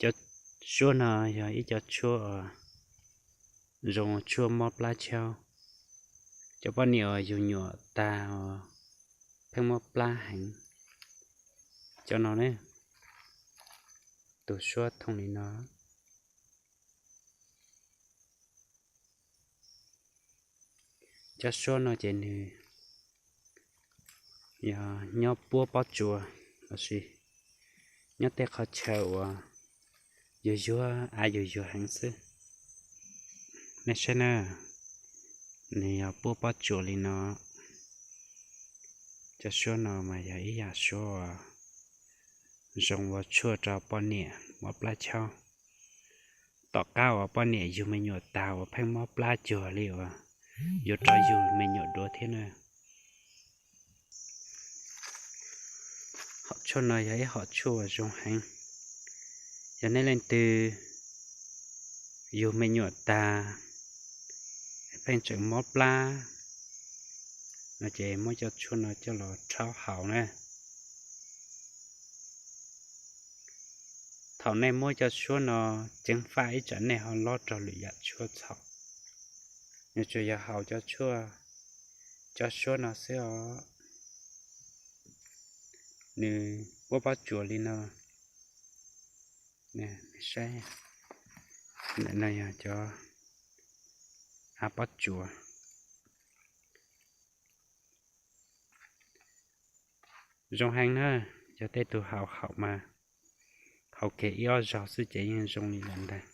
Cov suab no yog ib co tshuab uas zoo tshuab mob plab chaub. Cov poj niam uas yug me nyuam tag uas pheej mob plab heev, cov no ne, tus suab thooj li no. Cov suab no ces nws yog nyob puab pob tsuas lossis nyob tej qhov chaw uas yuag yuag, av yuag yuag heev xwb. Nej saib na, nws yog puab pob tsuas li no. Cov suab no mas yog ib yam suab uas zoo ua tshuaj rau poj niam mob plab chaub. Tom qab uas poj niam yug me nyuam tag uas pheej mob plab cuag li uas yuav rov yug me nyuam dua thiab na. Hom tshuaj no yog ib hom tshuaj uas zoo heev. Yog nej leej twg yug me nyuam tag, pheej tseem mob plab no ces muab cov tshuaj no coj los rhaub haus na. Thaum nej muab cov suab no ceev faj ib tsam nej ho lob raug lwm yam tshuaj txhaum. Nws tsuas yog haus cov tshuaj, cov suab no xwb os. Nws puab pob tsuas li no. Saib, ntawm no yog cov av pob tsuas. Zoo heev na, yog tej tug haus haum mas haus kiag ib ob zaug xwb ces yeej zoo li lawm ntag.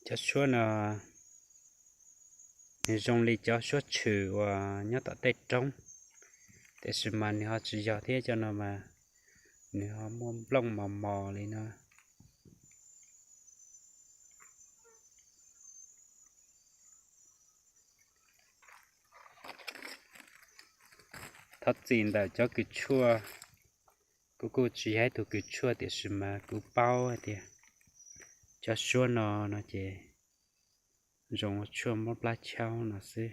Cov suab no nws zoo li cov suab tshwm uas nyob tom tej roob, tiam sis mas nws ho tsis yog thiab, cov no mas nws ho muaj nplooj mos mos li no. Thov txim ntawm cov kws tshuaj, kuv kuj tsis yog ib tug kws tshuaj tiam sis mas kuv paub hais tias cov suab no no ces zoo ua tshuaj mob plab chaub no xwb.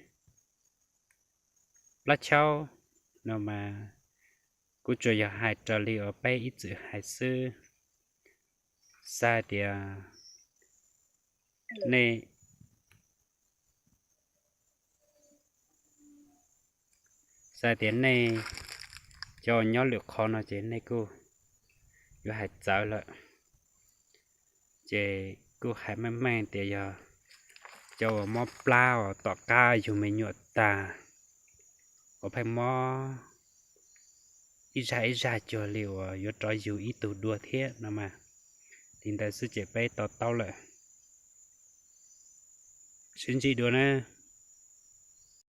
Plab chaub no mas kuv tsuas yog hais raws li uas peb ib txwm hais xwb. Xav tias nej, xav tias nej cov nyob lwm qhov no ces nej kuj yuav hais txawv lawm. Ces kuj hais meej meej tias yog cov uas mob plab uas tom qab yug me nyuam tag uas pheej mob ib zag ib zag cuag li uas yuav rov yug ib tug dua thiab no mas. Li ntawd xwb ces peb to taub lawm. Sib ntsib dua na.